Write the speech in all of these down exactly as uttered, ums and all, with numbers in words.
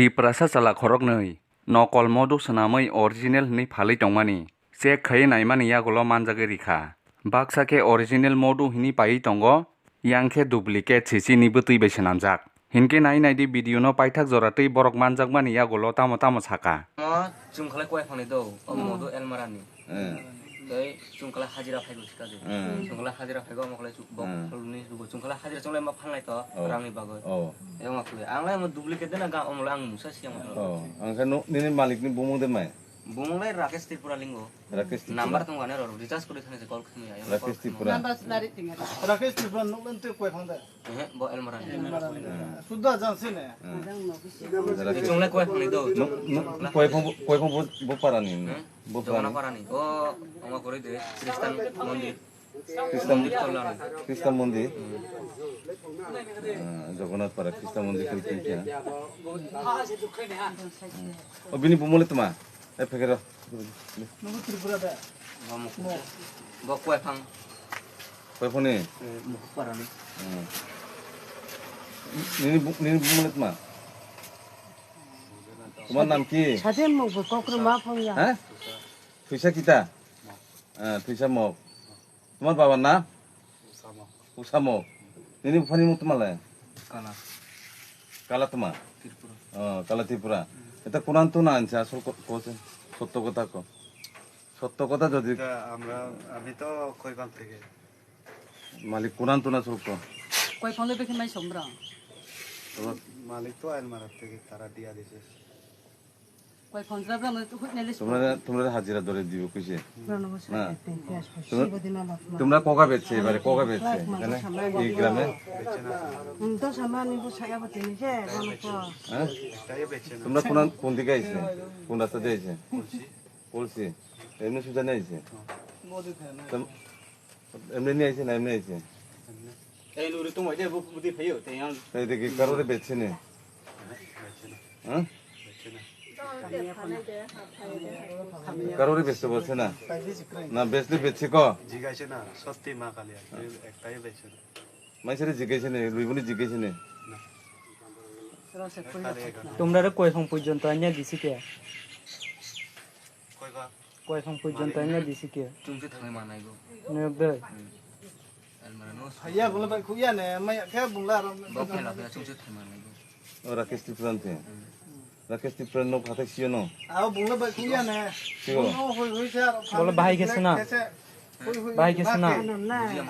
Tiprasa chwla khoroknwi nokol modu swnamwi original hwnwi phalwi tongmani check khaiwi naimani yagulo manjagwi rikha. Baksa khe original modu hwnwi paiwi tongo, yang khe duplicate sisi ni bwtwi bai swnamjak. Hinkhe nai naidi video no paithak jora twi borok manjakmani yagulo tamo tamo saka. Omo chwngkhalai koi phangni do, o modu elmarani. Hmm. Tei chwngkhalai hajira phaigo sika je. Hmm. Chwngkhalai hajira phaigo, omo khlai chuk-, bok Hmm. khluni rugo. Chwngkhalai hajira chwnglai ma phalnai to, Oh. rangni bagwi. Oh. Emo khlai. Ang lai omo duplicate dena ga, omo lai ang musa siya mo. Oh. Ang khe no, nini malik ni bumung de mai? Bumung lai Rakesh Tripura lingo. Rakesh Tripura. Number tong ane ro, recharge kori thani se call khmi ya. Rakesh Tripura. Number sinari tinga. Rakesh Tripura noklen twi koi phang de? Ehe, bo elmarani. Elmarani. Hmm. Sudda jan sine. Hmm. Rakesh. Chwnglai koi phangni do. No, no, koi phang, koi phang bo, bo parani. Hmm? Bo Jogona parani. Parani. O, omo kori de, Kristan mondir. Kristan, Mondir tolani. Kristan mondir. Hmm. Ah, Jagannath para Kristan mondir kiri kiri kya. Hmm. O bini bumole tuma. E phekero. Nunggu Tripura da. Bo koi phang. Koi phang ni? Eh, Mukupara ni. Hmm. Nini bu-, nini bumole tuma. Tuma nam ki? Sadin mung bu kokro ma phang ya. Ha? Thuisa kita? Ah, Thuisa mok. Tomar babar nam? Usama. Usamo. Nini buphani mung tuma le? Kala. Kala tuma? Tripura. Oh, Kala Tripura. Hmm. Eta kunan tuna ansa asol ko-, kose. Sotto kotha ko. Sotto kotha jodi এটা আমরা, আমি তো খৈবাং থেকে। Malik kunan tuna asol ko. Koi phang le bekhe mai sombrang. মালিক তো আইনমারা থেকে, তারা দিয়া দিছে। Koi phang jra bra no hut ne le. Tumra, tumra hajira dore dibo kuise. Rano bo Na. Sa te te. Tumra, tumra koga betse, bare koga betse. Kane, ei grame. Hm, to sama ni bo saya bo tini je, rano ko. Ha? Tumra kunan, kun dike aise? Kun rasta de aise? Kolsi. Emni suja ni aise? Tum-, Emni ni aise na emni aise? Ei luri tong waide bu budi phayo te yang. Ei de ki karore betse ne? Ha? Karore betse betse na? Na betse betse ko? Jigaise na, sotti ma kali ektai betse na. Maisere jigaise ne, luibuni jigaise ne. Tumra re koi hong porjonto anya disi ke? Koi ba? Koi hong porjonto anya disi ke? Chwngse thangwi manai go. Nuyok de. Hmm. Almara no. Haiya, bungla bai khuya ne, mai khe bungla aro. Bo khe la khe chwngse thangwi manai go. O Rakesh Tripura te. Hmm. Rakesh Tripura no phathai sio no. Abo bungla bai khuya ne. Sio. Bungla hoi hoi se aro. Bolo bahai khe suna. Hoi hoi. Bahai khe suna.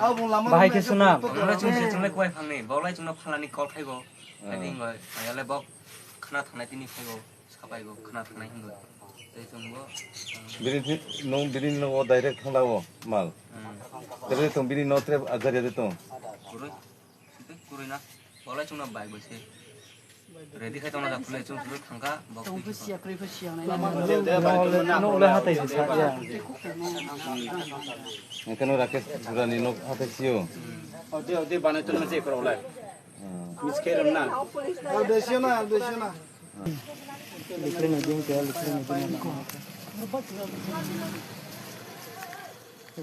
Abo bungla bahai khe suna. Bungla chwngse chwnglai koi phangni, bolai chwngno phalani call khaibo. Ah. Tini ngoi, ayale bok khna thangnai tini phaibo. Sapai go khna thangnai hingo. Tei chwngbo, um, Bini thi-, nung bini nogo direct thanglago mal. Hmm. Tei tong bini no trep ajari ajari tong. Kurui. Sitwk kurui na. Bolai chwngno bike bai se. Ready khai tongna jak phulai chwng phulai thangkha. Bok tong twi phu siya, phulai. Phulai phu siya nai. No, no, no, le hatai se sa ya. Engkano Rakesh Burani no hatai sio. Hmm. Ode, ode banai tongna se korolai. Hmm. Miss Karen na. Ode sio na, ode sio na. Likhle nai din kya, likhle nai din.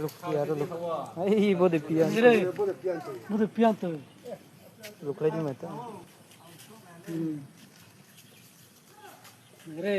Luk piya ro luk. Ai, bo de piya. Re. Bo de piya to. Luk lai di mata. Hmm. Re.